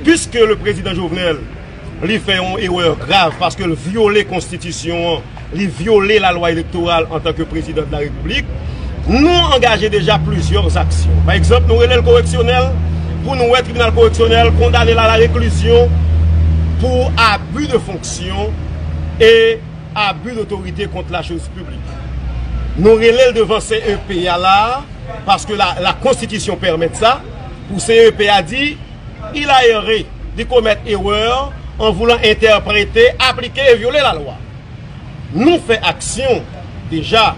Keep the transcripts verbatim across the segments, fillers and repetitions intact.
Piske le prezidan Jovenel, li fè yon erè grav paske l vyole konstitisyon an, li vyole lalwa elektoral antanke prezidan de la repiblik, nou angaje deja plizyè aksyon. Pa egzanp, nou rele l koreksyonèl pou nou wè tribinal koreksyonèl kondane l a la reklizyon pou abi de fonksyon e abi dotorite kont la choz piblik. Nou rele l devan C E P a la, paske la, la konstitisyon pèmèt sa, pou C E P a di, il a erré, li komèt erè an voulan entèprete, aplike e vyole lalwa. Nou fè aksyon deja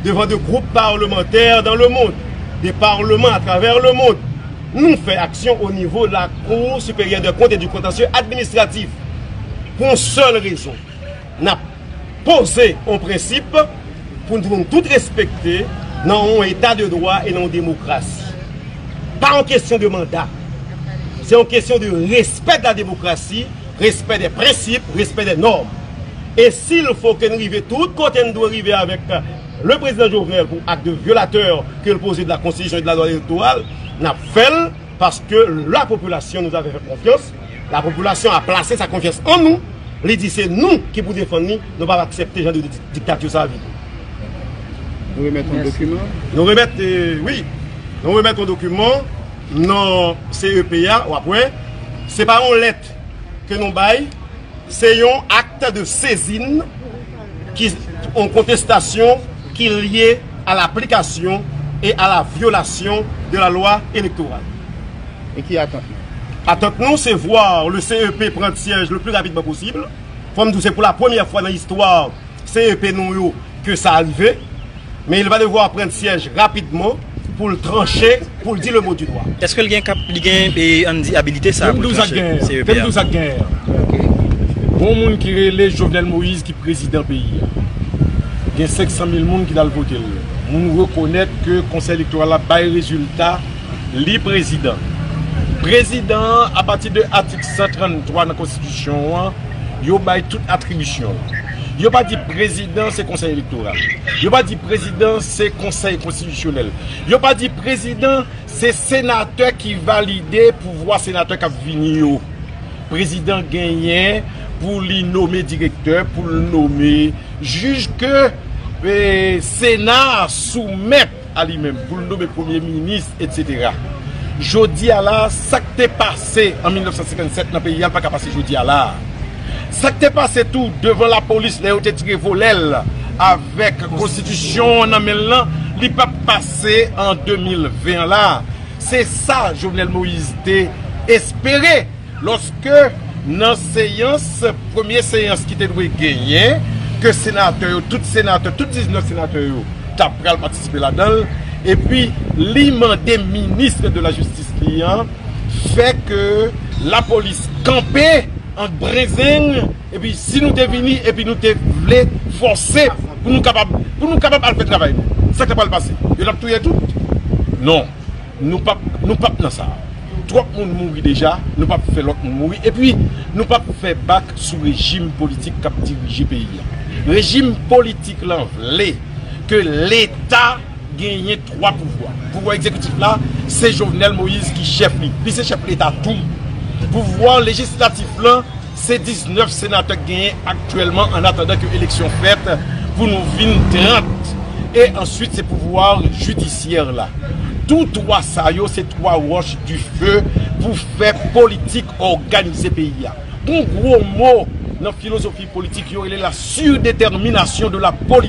devan de gwoup parlemantè dans le monde, de parleman atravè le monde. Nou fè aksyon o nivo la Cour supérieure des comptes et du contentieux administratif. Pou yon sèl rezon, n ap poze yon prensip pou nou tout respekte nan yon eta de dwa e nan yon demokrasi. Pa yon kesyon de manda. Se yon kesyon de respè de la demokrasi, respè de prensip, respè de nòm. E si l fo ke n rive tout kote n dwe rive avèk le prezidan Jovenel pou ak de vyolatè ke l poze de la konstitisyon e de la lwa elektoral, n ap fè l paske la popilasyon nous avait fait confiance, la popilasyon a plase sa konfyans an nou, li di se nou ki pou defann li, nou p ap aksepte jan de di-, diktati sa vini. Nou remèt yon dokiman? Nou remèt, eh, wi, nou remèt yon dokiman nan C E P a, w ap wè, se pa yon lèt ke nou bay, se yon acte de saisine ki, yon kontestasyon ki lye à l'application et à la violation de la loi électorale. E ki atant nou? Atant nou, se voir le C E P prendre siège le plus rapidement possible. Fò m di w, se pou la premyè fwa nan istwa C E P nou yo ke sa rive. Men il va devoir prendre siège rapidement pou l tranche, pou l di le mot du doigt. Èske l gen kap, li gen, e, ann di, abilite sa pou l tranche C E P a? Fè m di w sa k genyen. Gon moun ki rele Jovenel Moïse ki prezidan peyi a. Gen senk san mil moun ki t al vote l. Moun rekonèt ke konsèy elektoral la bay rezilta li prezidan. Prezidan an, apati de atik san tranntwa nan konstitisyon an, yo bay tout atribisyon l. Yo pa di prezidan se konsèy elektoral. Yo pa di prezidan se konsèy konstitisyonèl. Yo pa di prezidan se senatè ki valide pouvwa senatè k ap vini yo. Prezidan genyen pou li nome direktè, pou l nome jij ke, e, Sena a soumèt a li menm, pou l nome premye minis, etsetera. Jodi a la, sa k te pase an mil nèf san senkann sèt nan peyi a, l pa ka pase jodi a la. Sa k te pase tou devan lapolis lè yo te tire volè l avèk konstitisyon an nan men l lan, li p ap pase an de mil ven an la. Se sa Jovenel Moïse te espere lòske nan seyans, premye seyans ki te dwe genyen, ke senatè yo, tout senatè, tout diznèf senatè yo, t ap pral patisipe ladan l, epi li mande minis de la jistis li an fè ke lapolis kanpe an brenzenn, epi si nou te vini, epi nou te vle fòse pou nou kapab, pou nou kapab al fè travay nou, sa k ta pral pase? Yo t ap touye tout? Non. Nou p ap, nou p ap nan sa. Twòp moun mouri deja, nou p ap fè lòt moun mouri. Epi, nou p ap fè bak sou rejim politik k ap dirije peyi a. Rejim politik lan vle ke Leta genyen twa pouvwa. Pouvwa egzekitif la, se Jovenel Moïse ki chèf li. Li se chèf Leta tou. Pouvwa lejislatif lan, se diznèf senatè k genyen aktyèlman, an atandan ke eleksyon fèt, pou nou vin trant. E answit, se pouvwa jidisyè la. Tou twa sa yo, se twa wòch dife pou fè politik òganize peyi a. Gon gwo mo nan filozofi politik, yo rele la surdétermination de la politique.